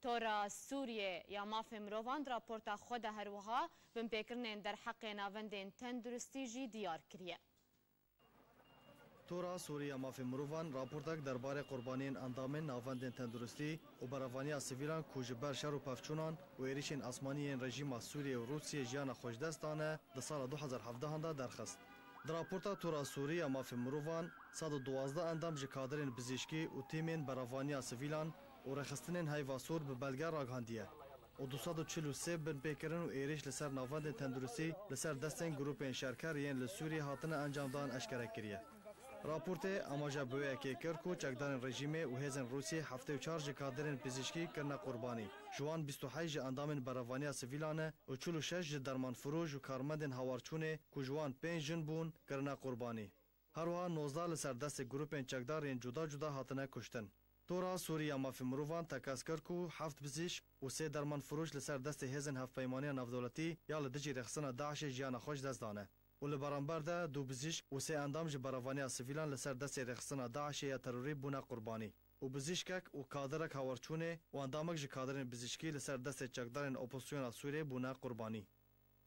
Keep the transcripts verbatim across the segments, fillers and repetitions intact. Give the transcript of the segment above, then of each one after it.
Tora Sûriyê ya Mafê Mirovan di raporta xwe de her wiha binpêkirinên derheqê navendên tenduristî jî diyar kiriye. Tora Sûrî ya Mafê Mirovan raportek derbarê qurbaniyên endamên navendên tenduristî û berevaniya sivîlan ku ji ber şer û pevçûnan û êrişên asmanî yên rejîma Sûriyê û Rûsiyê jiyana xwe ji dest dane, di sala du hezar hevdehan de derxist. Di raporta Tora Sûrî ya Mafê Mirovan, sed û duwazdeh endam ji kadirên pizîşkî û tîmên berevaniya sivîlan û rêxistinên heyva sor bi belge ragihandiye û du sed û çil û sê binpêkirin û êrîş li ser navendên tenduristî li ser destên grûpên şerker yên li Sûriyê hatine encamdan eşkere kiriye. Raportê amaje bi wê yekê kir ku çekdarên rejîmê û hêzên Rûsiyê heftê û çar ji kadirên pizîşkî kirine qurbanî, ji wan bîst û heşt ji endamên berevaniya sivîlan e û çil û şeş ji dermanfiroş û karmendên hawarçûnê ku ji wan pênc jin bûn, kirine qurbanî. Her wiha nozdeh li ser destê grûpên çekdar yên cuda cuda hatine kuştin. Tora Sûrî ya Mafê Mirovan tekez kir ku heft pizîşk û sê dermanfiroş li ser destê hêzên Hevpeymaniya Navdewletî ya li dijî rêxistina DAIŞê jiyana xwe ji dest dane û li beramber de du pizîşk û sê endam ji berevaniya sivîlan li ser destê rêxistina DAIŞê ya terorî bûne qurbanî û pizîşkek û kadirek hawarçûnê û endamek ji kadirên pizîşkî li ser destê çekdarên opozisyona Sûriyê bûne qurbanî.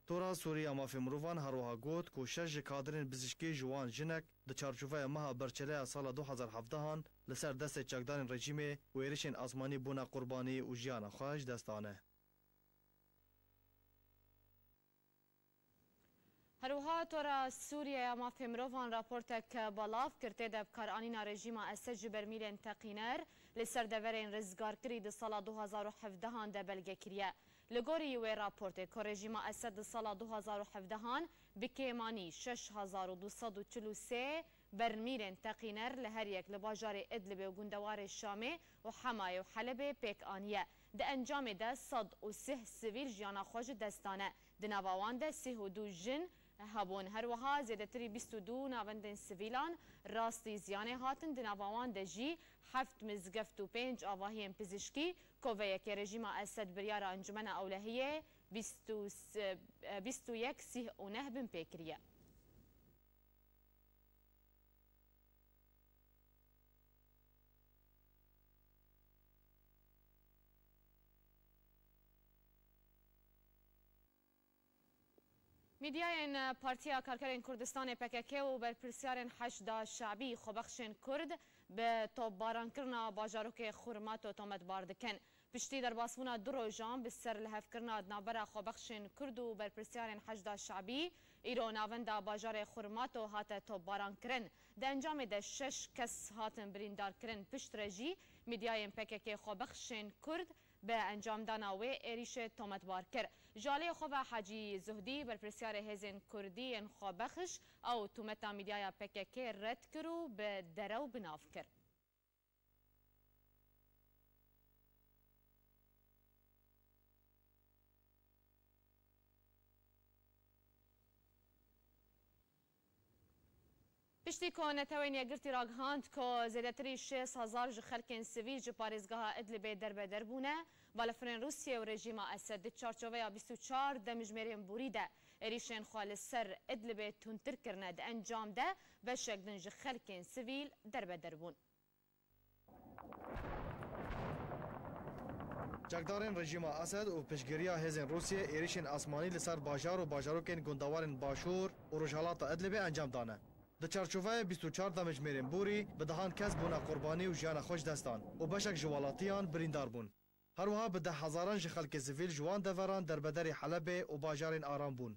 Tora Sûrî ya Mafê Mirovan her wiha got ku şeş ji kadirên pizîşkî, ji wan jinek, di çarçoveya meha Berçeleya sala du hezar hevdehan li ser destê çekdarên rejîmê û êrişên asmanî bûne qurbanî û jiyana xwe ji dest dane. Her wiha Tora Sûriye ya Mafê Mirovan raportek belav kir, tê de bikaranîna rejîma Esed ji bermîlên teqîner li ser deverên rizgarkirî di sala du hezar û hevdehan de belge kiriye. Li gorî wê raportê ku rejîma Esed di sala du hezar û hevdehan bi kêmanî şeş hezar û du sed û çil û sê bermîlên teqîner li her yek li bajarê Idlibê û gundewarê Şamê û Hemayê û Helebê pêk aniye. Di encamê de sed û sih sivîl jiyana xwe ji dest dane. Di nava wan de sih û du jin hebûn. Her wiha zêdetirî bîst û du navendên sivîlan rastî ziyanê hatin. Di nava wan de jî heft mizgeft û pênc avahiyên pizîşkî, koveyekê rejîma Esed biryara Encûmena Ewlehiyê bîst û sê, bîst û yek sîh û neh bin pê kiriye. Medyayên Partiya Karkerên Kurdistanê, P K K, û berpirsiyarên Heşda Şabî xwebexşên Kurd bi topbarankirina bajarokê Xurmato tometbar dikin. Piştî derbasbûna du rojan bi ser lihevkirina di navbera xwebexşên Kurd û berpirsiyarên Heşda Şabî, îro navenda bajarê Xurmato hate topbarankirin. Di encamê de şeş kes hatin birîndarkirin. Piştre jî medyayên P K K xwebexşên Kurd bi encamdana wê êrîşê tometbar kir. Ji aliyê xwe ve Hecî Zuhdî, berpirsiyarê hêzên Kurdî yên xwebexş, ew tometa medyaya P K K red kir û bi derew bi nav kir. Piştî ku Netewên Yekgirtî ragihand ku zêdetirî şêst hezar ji xelkên sivîl ji parêzgeha Idlibê derbeder bûne, balafirên Rûsiyê û rejîma Esed di çarçoveya bîst û çar demjimêrên borî de êrîşên xwe li ser Idlibê tundtir kirine. Di encam de beşek din ji xelkên sivîl derbeder bûn. Çekdarên rejîma Esed û piştgiriya hêzên Rûsiyê êrîşên asmanî li ser bajar û bajarokên gundewarên Başûr û Rojhelata Idlibê encam dane. Di çarçoveya bîst û çar demjimêrên borî bi dehan kes bûne qurbanî û jiyana xwe ji dest dan û beşek ji welatiyan birîndar bûn. Her wiha bi deh hezaran ji xelkê sivîl ji wan deveran derbederî Helebê û bajarên aram bûn.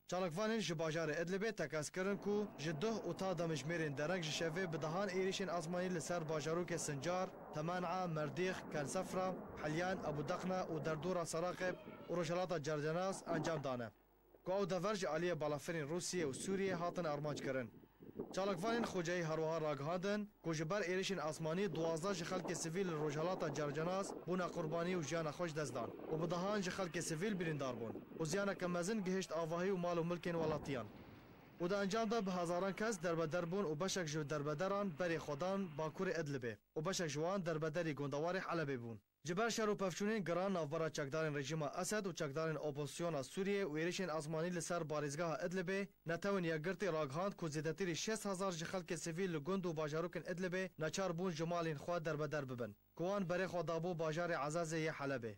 Çalakvanên ji bajarê Idlibê tekez kirin ku ji duh û ta demjimêrên dereng ji şevê bi dehan êrîşên asmanî li ser bajarokê Sincar, Temen'a, Merdîx, Kensefra, Helyan, Ebû Deqna û derdora Seraqê û Rojhelata Cercenas encam dane, ku ew dever ji aliyê balafirên Rûsiyê û Sûriyê hatin armanc kirin. Çalakvanên xwecayî her wiha ragihandin ku ji ber êrişên asmanî duwazdeh ji xelkê sivîl li Rojhelata Cercenas bûne qurbanî û jiyana xwe ji dest dan û bi dehan ji xelkê sivîl birîndar bûn û ziyaneke mezin gihişt avahî û mal û milkên welatiyan. Û di encam de bi hezaran kes derbeder bûn û beşek ji derbederan berê xwe dan Bakurê Idlibê û beşek ji wan derbederî gundewarê Helebê bûn. Ji ber şer û pevçûnên giran navbera çekdarên rejîma Esed û çekdarên opozisyona Sûriyê û êrişên ezmanî li ser parêzgeha Idlibê, Netewên Yekgirtî ragihand ku zêdetirî şêst hezar ji xelkê sivîl li gund û bajarokên Idlibê neçar bûn ji malên xwe derbeder bibin, ku wan berê xwe dabû bajarê Ezazê yê Helebê.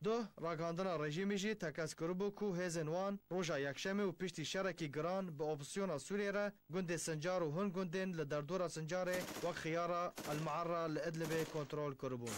Duh, ragihandina rejîmê jî tekez kiribû ku hêzên wan roja Yekşemê û piştî şerekî giran bi opozisyona Sûriyê re gundê Sincar û hin gundên li derdora Sincarê wek Xiyara, El Meerra li Idlibê kontrol kiribûn.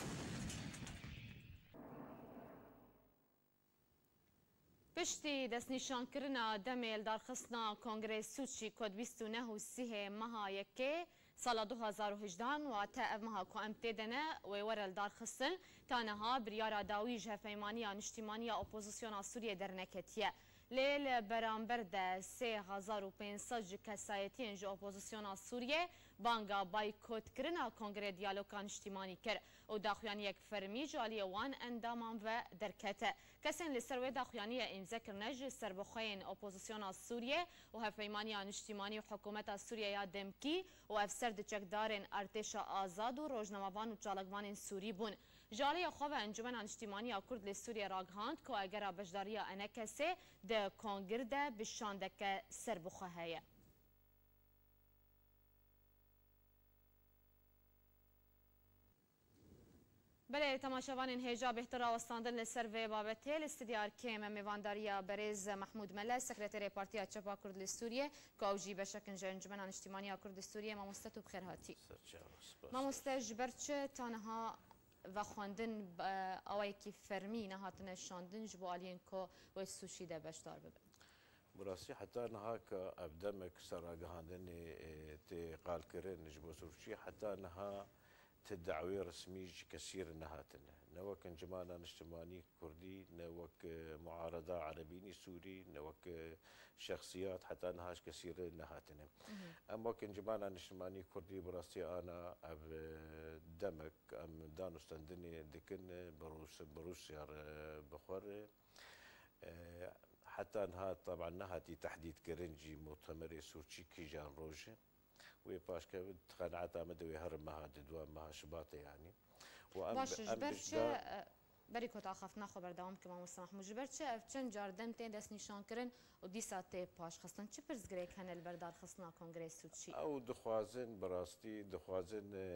Piştî destnîşankirina demê li darxistina Kongrê Sûçî ku di bîst û neh û sîhê meha yekê sala du hezar û hejdehan, wate ev meha ku em tê de ne, wê were li darxistin, ta niha biryara dawî ji Hevpeymaniya Niştîmanî ya Opozisyona Sûriyê derneketiye. Lê li beramber de sê hezar û pênc sed ji kesayetiyên ji opozisyona Sûriyê banga baykotkirina Kongrê Diyaloga Niştîmanî kir û daxuyaniyek fermî ji aliyê wan endaman ve derkete. Kesên li ser wê daxuyaniyê îmze kirine ji serbixweyên opozisyona Sûriyê û Hevpeymaniya Niştîmanî û Hikûmeta Sûriyê ya demkî û ev ser di çekdarên artêşa azad û rojnamevan û çalakvanên Sûrî bûn. Ji aliyê xwe ve Encûmena Niştîmanî ya Kurd li Sûriyê ragihand ku egera beşdariya enekesê di kongir de bi şandeke serbixwe heye. Belê, temaşevanên hêja bêhtir rawestandin li ser vê babetê. Li stûdya erkê me mêvandariya berêz Mehmûd Mele, sekreterê Partiya Çep a Kurd li Sûriyê, ku ew jî beşek in ji Encûmena Niştîmanî ya Kurd li Sûriyê. Mamoste, tu bi xêr hatî. Ser çava, spas. Mamoste, ji ber çi ta niha vexwendin, e, awayekî fermî nehatine şandin ji bo aliyên ku wê sûcî de beşdar bibin? Bi rastî heta niha ka ev demek ser ragihandinê, e, tê qalkirin ji bo sûcî, heta niha ti dawê resmî ji kesî re nehatine. Ne wek Encûmena Niştimanî Kurdî, ne wek, e, Muareda Erebînî Sûrî, ne wek, e, şexsiyat heta niha ji kesî re nehatine. Mhm. Em wek Encûmena Niştimanî Kurdî bi rastî ana ev, e, demek em danûstendinê dikin, e, bi Rûs-, bi Rûsya re, bi xwe re. E, heta niha taban nehatî tehdîdkirin jî mutemerê sûcî kîjan roj e. Wê paşkevin, di qenaeta me de wê her meha di dua meha Şibatê, yanî. Û em, Baş e, ji em ber çi, beşdar e, berî ku tu axaftina xwe berdewam bike, Mamoste Mehmûd, ji ber çi ev çend car dem tê destnîşankirin û dîsa tê paşxistin? Çi pirsgirêk hene li ber darxistina Kongreyê Sûçî? Ew dixwazin, bi rastî dixwazin, e,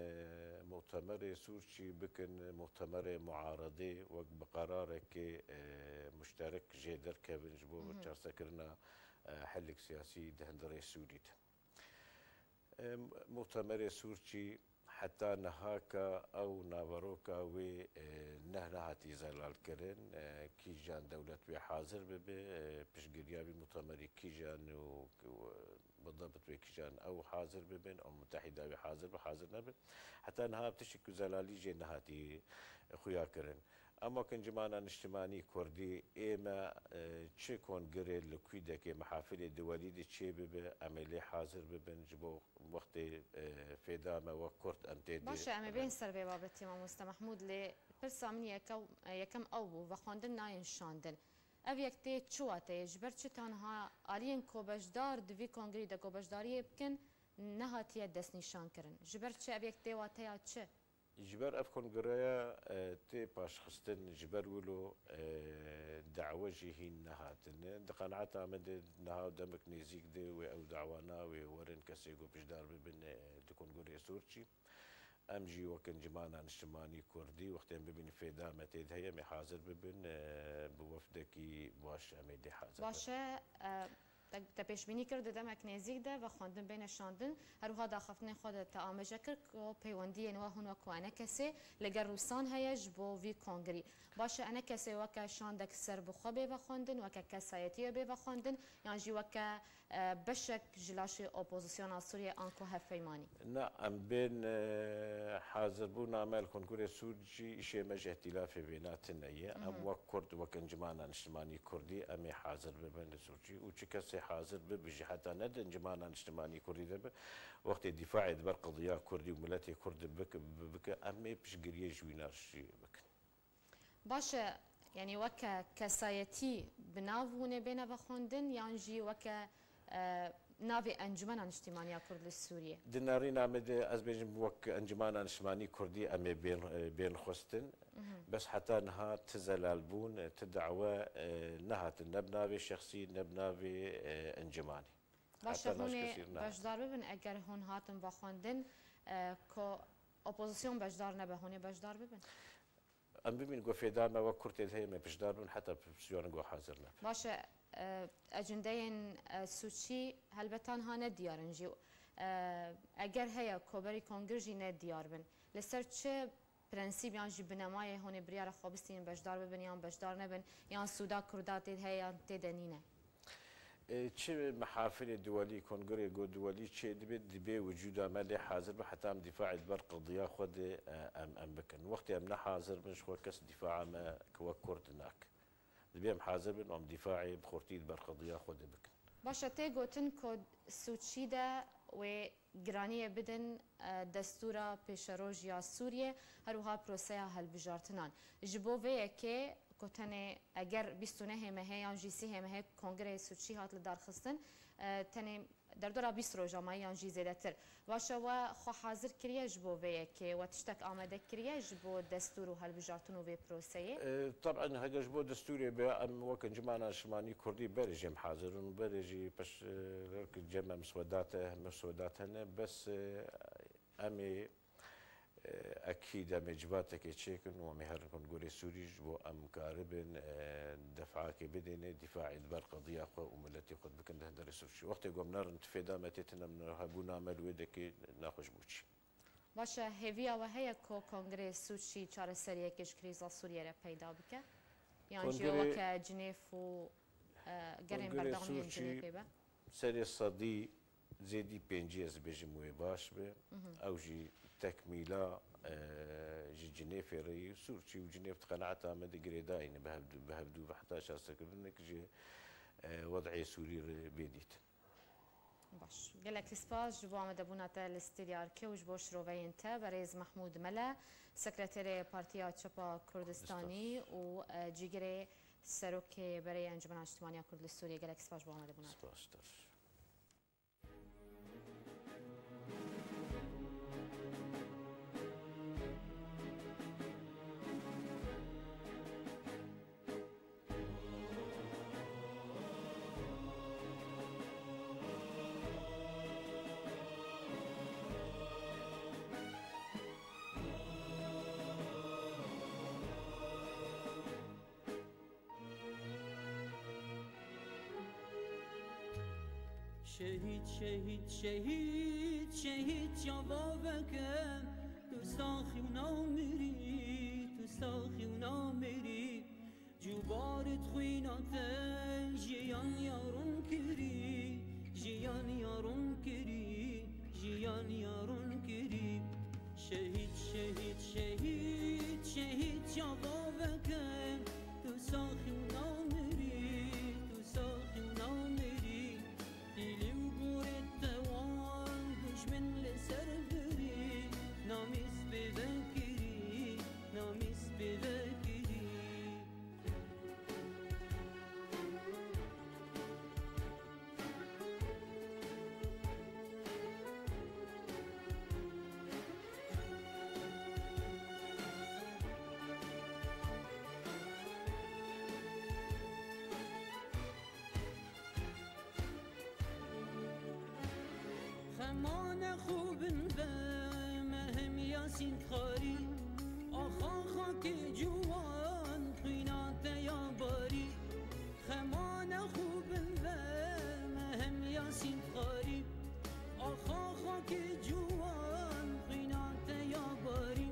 mutemerê Sûçî bikin mutemerê muaredê, wek bi qerarekê, e, muşterek jê derkevin ji bo Mhm. çarsekirina, e, helek siyasî di hundirê Sûrî de. Em, mutemerê Sûrçî heta niha ka ew naveroka wê, e, ne nehatî zelalkirin, e, kîjan dewlet wê hazir bibe, e, piştgiriya vî mutemerî kîjan û, û bidebt wê kîjan ew hazir bibin, ew mutehîda wê hazir be, hazir nebe. Heta niha tiştek ku zelalî jê nehatî xuya kirin. Em wek Encûmena Niştimanî Kurdî, ê me, e, çi kongirê li Kwîdekê, mehafilê di welî de çê bibe, em ê lê hazir bibin, ji bo wextê, e, fêda me wek Kurd em tê de Baş e, em ê bên ser vê babetê, Mamoste Mehmûd, lê pirsa min yeke-, yekem ew bû, vexwendin nayên şandin. Ev yek tê çi wateyê? Ji ber çi tanha aliyên ku beşdar di vî kongirî de ku beşdariyê bikin, nehatiye destnîşankirin? Ji ber çi ev yek tê wateya çi? Ji ber ev kongreya, e, tê paşxistin, ji ber wilo, e, dawe jî hîn nehatine. Di qenaeta me de niha demek nêzîk de wê ew dawana wê werin kesê ku pişdar bibin, e, di kongreya Sûrçî. Em jî wek Encûmena Niştimanî Kurdî wextê em bibînin fêda me tê de heye, em ê hazir bibin, e, bi wefdekî baş em ê dê hazir Baş bibin. e, e, Te, te pêşbînî kir di demek nêzîk de vexwendin bêne şandin, her wiha daxiftinên xwe de te amaje kir ku peywendiyên we hûn wek ku enekesê li gel Rûsan heye ji bo vî kongirî. Baş e, enekesê weke şandek serbixwe bê vexwendin, weke kesayetiyê bê vexwendin, yan jî weke, e, beşek ji laşê opozisyona Sûriyê anku hevpeymanî? Na, em bên, e, hazirbûna me li Kongurê Sûcî, îşê me ji îhtîlafê vêna tune ye. Em Mhm. wek Kurd, wek Encûmena Niştimanî Kurdî, em ê hazir bibin li Sûcî û çi kesê hazir bibe jî, heta ne di Encûmena Niştimanî Kurdî de be, wextê dîfaê di ber qediya Kurdî û miletê Kurd bik-, bike, em ê piştgiriyê ji wî na jî bikin. Baş e, yanî weke kesayetî bi nav hûn ê bêne vexwendin, yan jî weke, e, navê Encumena Niştîmaniya Kurd li Sûriyê? Di nerîna me de ez bêjim wek Encumena Niştimanî Kurdî em ê bên, bên xwestin. Bes heta niha ti zelalbûn, ti dawe, e, nehatin, ne bi navê şexsî, ne bi navê, e, encimanî. Baş e, hûn ê beşdar bibin, eger hûn hatin vexwendin, e, ku opozîsyon beşdar nebe, hûn ê beşdar bibin? Em bimîn ku fêda me wek Kurd tê de heye, me beşdar bibin, heta opozîsyon ku hazir nebe. Baş e, e, ecindeyên, e, Sûçî helbet tanha ne diyar in jî. E, eger heye, koberî kongir jî ne diyar bin. Li ser çi prensîb yan jî binemayê hûn ê biryara xwe bistînin, beşdar bibin yan beşdar nebin, yan sûda Kurda tê de heye yan tê de nîne? E, çi mehafilê duwelî, kongirê go duwelî çê dibe, dibê wicûda me lê hazir be, heta em dîfaê li ber qediya xwe de, e, em, em bikin. Wextê em ne hazir bin, ji xwe kes dîfaa me ki wek Kurd nake. Dibê em hazir bin û em dîfaê bi xurtî li ber qediya xwe de bikin. Baş e, tê gotin ku Sûçî de wê giraniyê bidin, e, destûra pêşeroj ya Sûriyê, her wiha proseya hilbijartinan. Ji bo vê yekê ku tenê eger bîst û nehê mehê yan jî sîhê mehê kongreyê Sûçî hat lidarxistin, e, tenê derdora bîst roja mayî yan jî zêdetir. Baş e, we xwe hazir kiriye ji bo vê yekê, we tiştek amade kiriye ji bo destûr û hilbijartin û vê proseyê? E, teb'en heger ji bo destûrê be, em wek Encumena Niştimanî Kurdî berê jî em hazir in û berê jî peş, e, cem me miswedat e, miswedat hene, bes, e, em ê, e, ekîd em ê civatekê çêkin û em ê herin kongorê Sûrî ji bo em karibin, e, defakê bidêne, dîfaê li ber qediya xwe û miletê xwe bikin di hundirê Sûrî. Wextê ku em nerin tifêda me tê tune, em hebûna me li wê dekê naxweş bû çî. Baş e, hêviya we heye ku Kongrê Sûçî çareseriyekê ji krîza Sûriyê re peyda bike? Yan jî Kongrê weke Cinêv û, e, gerên Kongrê berdewamiyên Sûçî Cinêvê be? Serê sedî zêdî pêncî ez bêjim wê baş be. Mhm. Ew jî tekmîla, e, ji Cinêvê re yî. Sûçî û Cinêv di qenaeta me de girêdayî ne, bi hevdu-, bi hevdû ve heta çareserkirinek ji, e, wed'ê Sûrî re bê dîtin. Baş. Gelek spas ji bo amadebûna te li Stêdya Erkê û ji bo şiroveyên te, berêz Mehmûd Mele, sekreterê Partiya Çepa Kurdistanî Kurdistan. û, e, cîgirê serokê berê Encumena Niştimaniya Kurd li Sûriyê. Gelek spas ji bo amadebûna te. Spas ji te re. Şehîd, şehîd, şehîd, şehîd çavaveke, tu saxî û namirî, tu saxî û namirî. Cûbarê xwîna te jiyan ya ron kirî, jiyan ya ron kirî, jiyan ya ron kirî. Şehîd, şehîd, şehîd, şehîd çavaveke, tu saxî û namirî, tu saxî û namirî. Pîlî û gorê te wan duşmin li ser birî, namîs pê vekirî, namîs pê vekirî. Xemane xwe bin ve me hem Yasîn Xarî. Axa xakê ciwan xwîna te ya barî. Xemane xwe bin ve me hem Yasîn Xarî. Axa xakê ciwan xwîna te ya barî.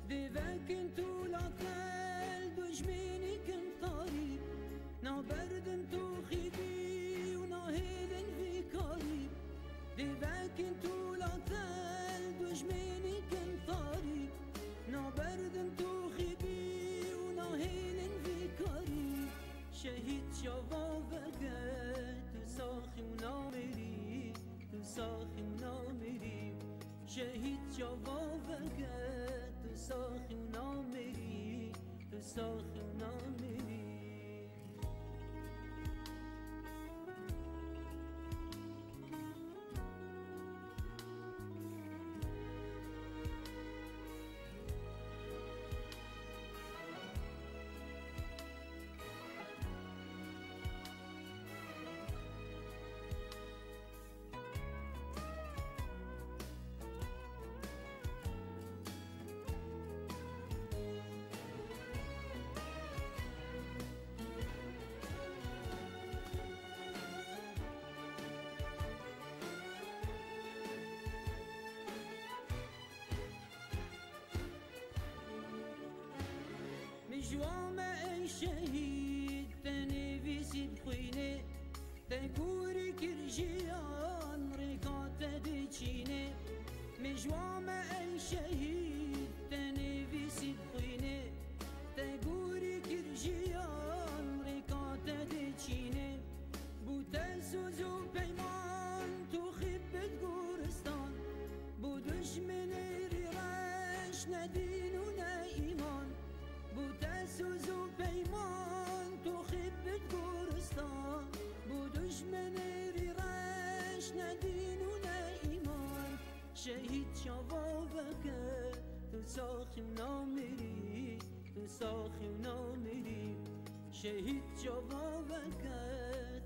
Dê vekin tu latel dujminî kin tarî. Naberdin tu xîbî û nahêlin vî karî. Dê vekin tu latel dujminî kin tarî. Naberdin tu xîbî û nahêlin vî karî. Şehîd çava veke, tu saxî û namirî, tu saxî û namirî. Şehîd çava veke, tu saxî û namirî, tu saxî û namirî. Xwînê te gorî kir jiyan, rêka te diçînê. Mêjwa me ey şehîd, te nivîsî xwînê. Te gorî kir jiyan, rêka te diçînê. Bû te soz û peyman, tu xîb bit goristan. Bû dujminê rî reş, ne dîn û ne îman. Bû te soz û peyman, tu xîb bit goristan. Bû dujmenê rî reş, ne dîn û ne îman. Şehîd çava veke, tu saxî û namirî, tu saxî û namirî. Şehîd çava veke,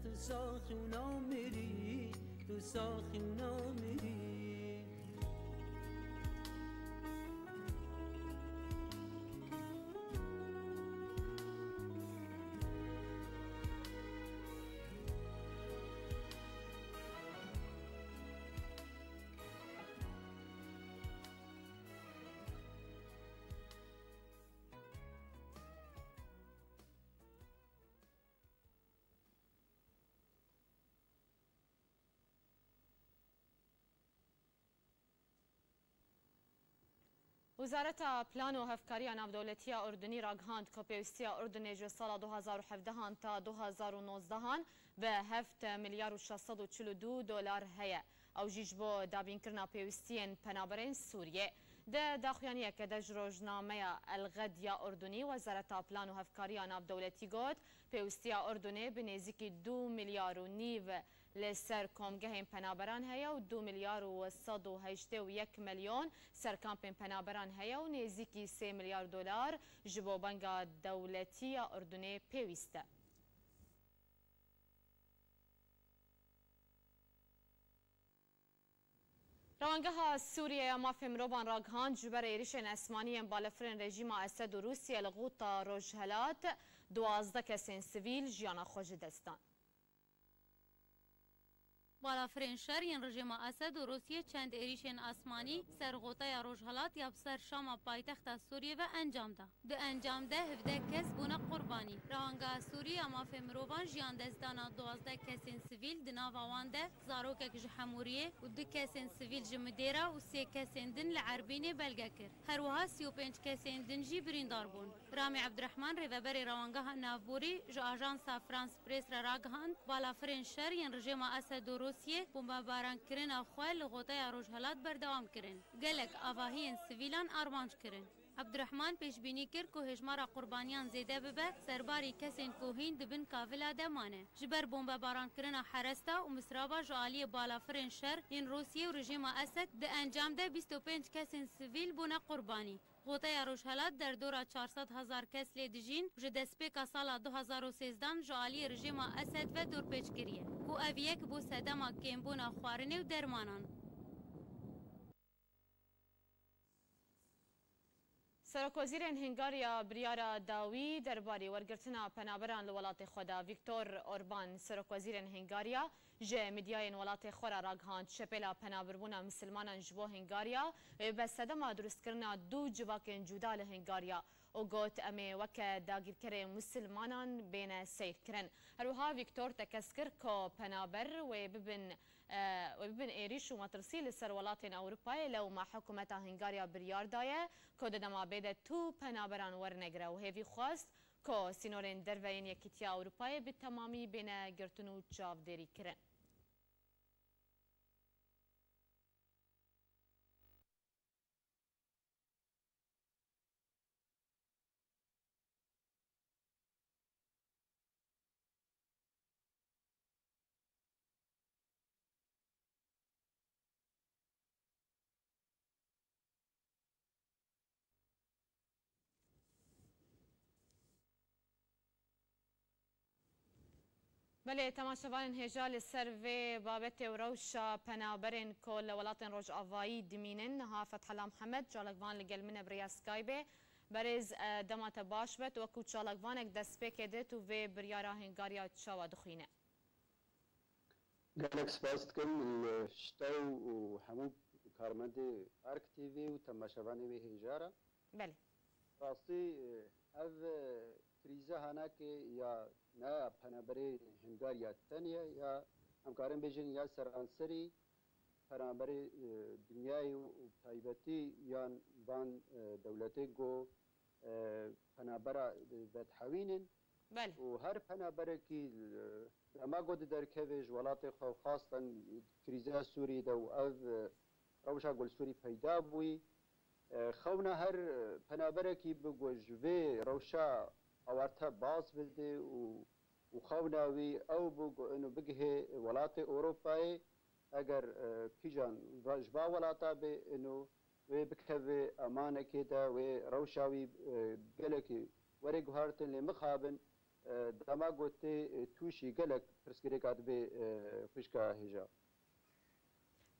tu saxî û namirî, tu saxî û namirî. Wezareta Plan û Hevkariya Navdewletî ya Urdunî ragihand ku pêwîstiya Urdunê ji sala du hazar û hevdehan ta du hazar û nozdehan bi heft milyar û şeş sed û çil û du dolar heye. Ew jî ji bo dabînkirina pêwîstiyên penaberên Sûriyê. Di daxuyaniyeke de ji rojnameya El Ged ya Urdunî, Wezareta Plan û Hevkariya Navdewletî got, pêwîstiya Urdunê bi nêzîkî du milyar û nîv li ser komgehên penaberan heye û du milyar û sed û heştê û yek milyon ser kampên penaberan heye û nêzîkî sê milyar dolar ji bo Banka Dewletî ya Urdunê pêwîst e. Rewangeha Sûriyê ya Mafê Mirovan ragihand, ji ber êrişên esmanî yên balafirên rejîma Esed û Rûsiyê li Xuta Rojhelat duwazdeh kesên sivîl jiyana xwe ji dest dan. Balafirên şer yên rejîma Esed û Rûsiyê çend êrişên esmanî ser Xuteya Rojhelat ya bi ser Şama paytexta Sûriyê ve encam da. Di encam de hevdeh kes bûne qurbanî. Rewangeha Sûrî ya Mafê Mirovan jiyandestdana duwazdeh kesên sivîl, di nava wan de zarokek ji Hemûriyê û du kesên sivîl ji Midêra û sê kesên din li Erbînê belge kir. Her wiha sî û pênc kesên din jî birîndar bûn. Ramî Ebdirehman, rêveberê Rewangeha Navborî, ji Ajansa France Press re ragihand, balafirên şer yên rejêma Esed û Rûsiyê bombebarankirina xwe li Xuteya Rojhelat berdewam kirin. Gelek avahiyên sivîlan armanc kirin. Ebdurehman pêşbînî kir ku hêjmara qurbaniyan zêde bibe, serbarî kesên ku hîn di bin kavila de mane. Ji ber bombebarankirina Heresta û Misraba ji aliyê balafirên şer yên Rûsiyê û rejîma Esed di encam de bîst û pênc kesên sivîl bûne qurbanî. Xoteya Rojhelat derdora çar sed hezar kes lê dijîn û ji destpêka sala du hazar û sêzdehan ji aliyê rejîma Esed ve dorpêç kiriye ku ev yek bû sedema kêmbûna xwarinê û dermanan. Serokwezîrên Hingariya biryara dawî derbarî wergirtina penaberan li welatê xwe da. Viktor Orban, serokwezîrên Hingariya, ji medyayên welatê xwe re ragihand, şepêla penaberbûna misilmanan ji bo Hingariya ê bi sedema dirustkirina du civakên cuda li Hingariya û got, em ê weke dagîrkerê misilmanan bêne seyrkirin. Her wiha Viktor tekez kir ku penaber wê bibin e, wê bibin êrîş û metirsî li ser welatên Ewropayê, lewma hikûmeta Hingariya biryar daye ku di dema bê de tu penaberan wernegire û hêvî xwest ku sînorên derve yên Yekîtiya Ewropayê bi temamî bêne girtin û çavdêrî kirin. Belê, temaşevanên hêja, li ser vê babetê û rewşa penaberên ku li welatên Rojavayî dimînin, niha Fethela Mihemed, çalakvan li gel min e bi rêya Skypeê. Berêz, e, dema te baş be, tu wekû çalakvanek destpêkê dît û vê biryara Hingariya çawa dixwîne? Gelek spas dikim li ji te û hemû karmendê Ark T V û temaşevanê wê hêja re. Belê. Rastî, ev, Krîza hanakê ya ne ya penaberê Hungariya tenê ya, em karin bêjin ya seranserî penaberê, e, dinyayê û taybetî yan van, e, dewletê ku, e, penabera vedihewînin. Belê. Û her penaberekî, e, dema ku diderkeve ji welatê xwe û xastan krîza Sûriyê de û ev, e, rewşa ku li Sûrî peyda bûyî, e, xewna her, e, penaberekî bi ku ji vê rewşa awarte baz bide û, û xewna wî ew bû ku ino bigihê welatê Ewropayê, eger, e, kîjan va-, ji va welata bê, ino wê bikeve emanekê de, wê rewşa wî, e, gelekî were guhartin, lê mixabin, e, dema ku tê, e, tûşî gelek pirsgirêka dibê, e, xwişka hêja.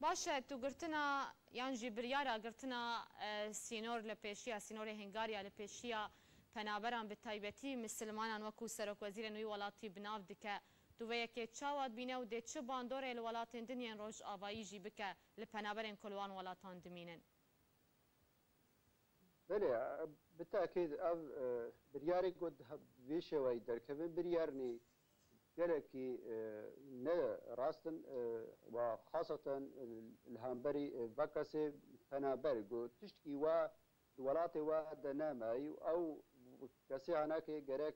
Baş e, tu girtina yan jî biryara girtina, e, sînor li pêşiya, sînorê Hingariya li pêşiya penaberan, bi taybetî misilmanan, wekû serokwezîrên wî welatî bi nav dike. Tu vê yekê çawa dibîne û dê çi bandorê li welatên din yên rojavayî jî bike li penaberên ku li wan welatan dimînin? Belê, bi tekîd ev, e, biryarê ku di he-, vê şêweyî derkevin, biryarnî gelekî, e, ne rast in, e, wa xaseten li hemberî, e, vekesê penaber ku tiştkî wa di welatê we de nemayî û ew kesê hanakê gerek,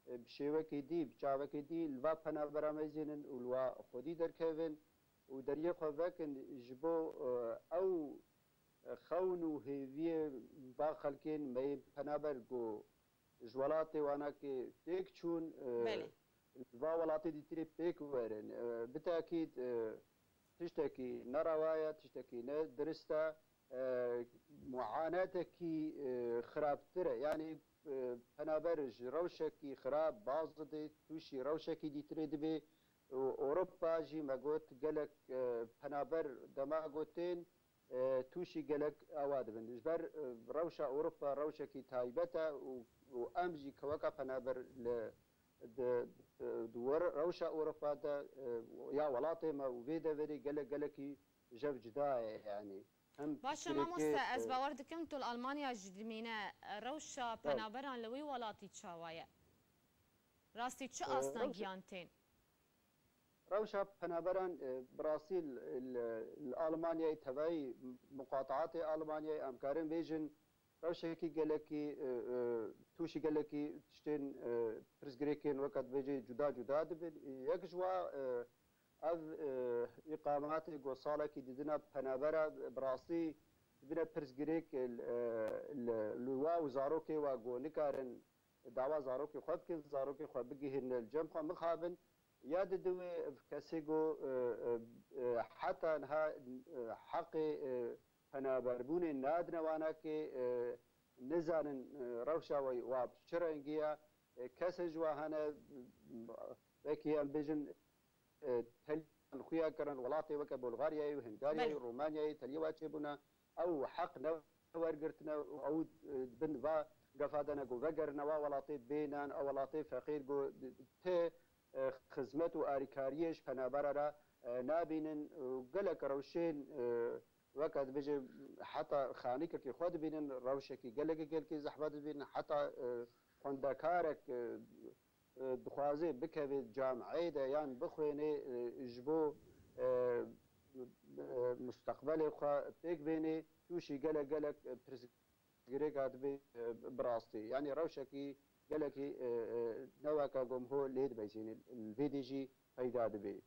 e, bi şêwekê dî, bi çavekê dî li va penabera meyzênin û li wa xwedî derkevin û deriyê xwe vekin ji bo, e, ew, e, xewn û hêviyê va xelkên me yên penaber ku ji welatê wanakê têk çûn, e, Belê. li va welatê dîtirê pêk werin. E, bi tekîd, e, tiştekî nerewa ye, tiştekî ne dirist e, e, muanetekî, e, xirabtir e. Yanî, e, penaber ji rewşekî xirab baz didê, tûşî rewşekî dîtirê dibê. Û Ewropa jî me got gelek, e, penaber dema gotên, e, tûşî gelek awa dibin. Ji ber, e, rewşa Ewropa rewşekî taybet e û, û em jî keweka penaber li, di, di, di wir rewşa Ewropa de, e, ya welatê me û vê deverê gelek, gelekî jev cuda ye, yanî. Em Baş e, pirsgirêkê, mamoste, ez e, bawer dikim tu li Almanya jî dimîne. Rewşa Belê. penaberan li wî welatî çawa ye? Rastî çi E, astangiyan tên? Rewşa penaberan, e, bi rastî li, li, li Almanyayê tevayî muqataatê Almanyayê em karin bêjin rewşekî gelekî, e, e, tûşî gelekî tiştên, e, pirsgirêkên weke dibêjê cuda cuda dibin. Yek ji wa, e, ev, e, îqamatê ku salekî didine penabera bi rastî dibine pirsgirêk, e, li, li wa û zarokê wa ku nikarin dawa zarokê xwe bikin, zarokê xwe bigihînin li cem xwe mixabin. Ya di diwê kesê ku, e, e, e, heta niha, e, heqê, e, penaberbûnê nadine wanakê, e, nizanin, e, rewşa wê wa bi çi rengî ye. E, kesê ji wa hene, e, wekî em bêjin, e, teliyan xuya kirin welatê weke Bulgaryayê û Hungaryayê û Belê. Romanyayê teliyê wa çêbûne. Ew heq ne wergirtine û ew, e, bin va gefa de ne ku vegerine wa welatê bê nan, ew welatê feqîr ku ti, e, xizmet û alîkariyê ji penabera re, e, nabînin û gelek rewşên, e, weke dibêje heta xanîkekî xwe dibînin, rewşekî gelekî gelkî zehmet dibînin, heta, e, xwendekarek, e, e, dixwaze bikeve camiyê de yan bixwêne, e, ji bo, e, e, musteqbelê xwe pêk bêne, tûşî gelek gelek, e, pirsgirêka dibê, e, bi rastî. Yanî rewşekî gelekî, e, e, ne weke gomho lê dibeyzîne, li vê dî jî peyda dibê.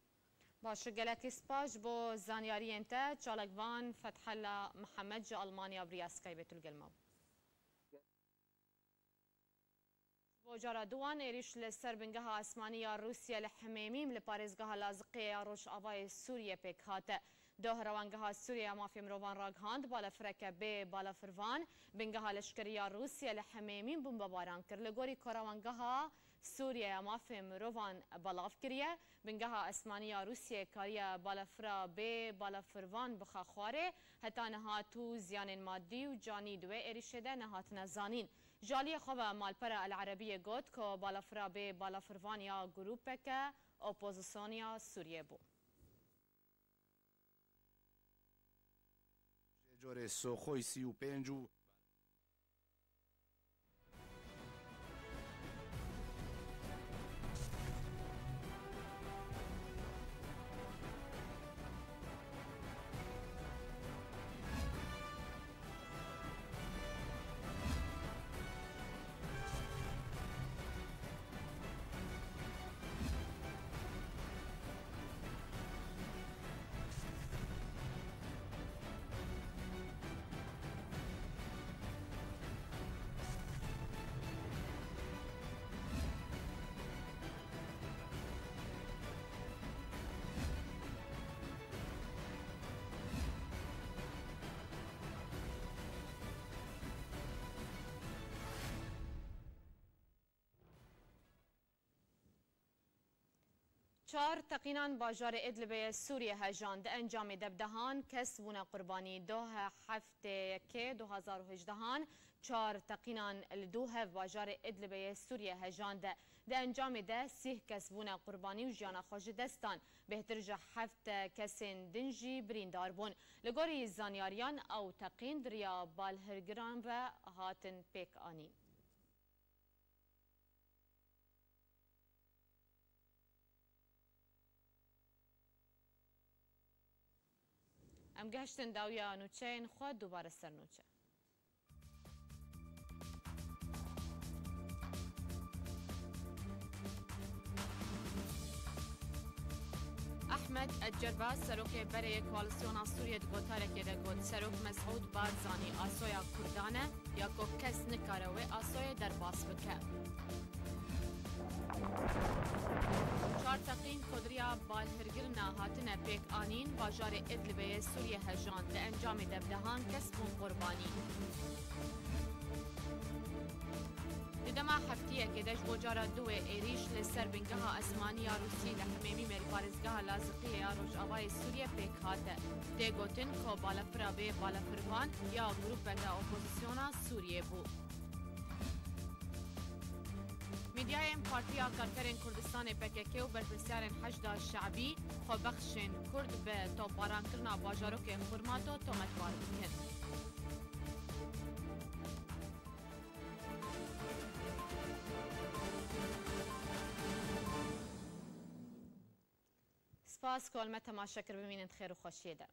Baş e, gelekî spas ji bo zanyariyên te. Çalakvan Fethella Mihemed ji Almanya bi riya Skypeê tu li gel me bû. Ji bo cara duwan êrîş li ser bingeha asmanî ya Rûsya li Himêmîm li parêzgeha Laziqiyê ya Rojavayê Sûriyê pêk hat. Doh Rewangeha Sûriyê ya Mafê Mirovan ragihand, balafireke bê balafirvan bingeha leşkerî ya Rûsya li Himêmîm bombebaran kir. Li gorî ku Rewangeha Sûriyê ya Mafê Mirovan belav kiriye, bingeha asmanî ya Rûsya kariye balafira bê balafirvan bixe xwarê. Heta niha tu ziyanên madî û canî di wê êrîşê de nehatine zanîn. Ji aliyê xwe ve malpera El Erebiyê got ku balafira bê balafirvan ya grûpeke opozîsyonî ya Sûriyê bû. Jê corê Soxoy sî û pênc û Çar teqînan bajarê Idlibê yê Sûriyê hejan. Di encamê de bi dehan kes bûne qurbanî. Dohe heftê yekê du hazar û hejdehan çar teqînan li Duhev bajarê Idlibê yê Sûriyê hejande. Di encamê de sîh kes bûne qurbanî û jiyana xwe ji dest dan. Bêhtir ji heft kesên din jî birîndar bûn. Li gorî zanyariyan ew teqîn di riya balhirgiran ve hatin pêk anîn. Em gehiştin dawiya nûçeyên xwe, dubare ser nûçe. Ehmed Elcerba, serokê berê yê Koalîsyona Sûriyê di gotarekê de got, Serok Mesûd Barzanî asoya Kurdan e, ya ku kes nikare wê asoyê derbas bike. Çar teqîn ku di riya balhirgirina hatine pêk anîn, bajarê Idlibê yê Sûriyê hejan. Di encamê de bi dehan kes bûn qurbanî. Di dema heftiyekê de ji bo cara duwê êrîş li ser bingeha ezmanî ya Rûsî li hemêmî mêrparêzgeha Laziqiyê ya Rojavayê Sûriyê pêk hate. Tê gotin ku balafira bê balafirvan ya grûpeke opozîsyona Sûriyê bû. Medyayên Partiya Karkerên Kurdistanê P K K û berpirsyarên Heşda Şe'bî xwebexşên Kurd bi topbarankirina bajarokê Xurmato tometbar dikin. Spas ku li me temaşe kir, bimînin di xêr û xweşiyê de.